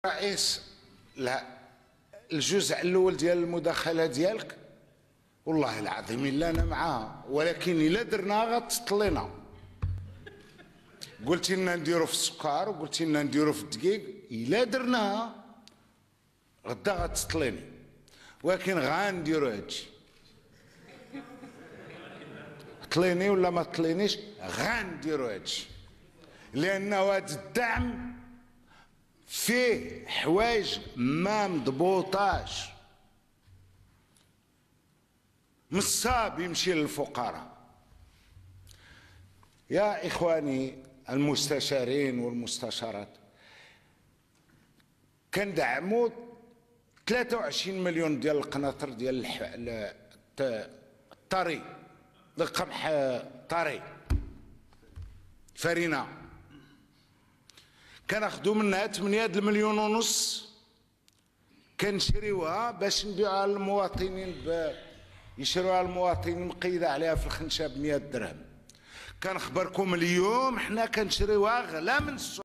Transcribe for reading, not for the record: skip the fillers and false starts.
الرئيس، لا، الجزء الأول ديال المداخلة ديالك والله العظيم إلا أنا معها، ولكن إلى درناها غتطلينا. قلت لنا نديرو في السكر وقلت لنا نديرو في الدقيق، إلى درناها غدا غتطليني، ولكن غنديرو هاذ الشيء. طليني ولا ما تطلينيش غنديرو هاذ الشيء، لأنه هاذ الدعم فيه حوايج ما مضبوطاش، من الصعب يمشي للفقراء. يا إخواني المستشارين والمستشارات، كندعمو 23 مليون ديال القناطر ديال الطري، القمح الطري فرينة، كناخذو منها 8.5 المليون كنشريوها باش نبيعوها للمواطنين، يشريوها المواطنين مقيدة عليها في الخنشة ب 100 درهم. كنخبركم اليوم احنا كنشريوها أغلى من السوق.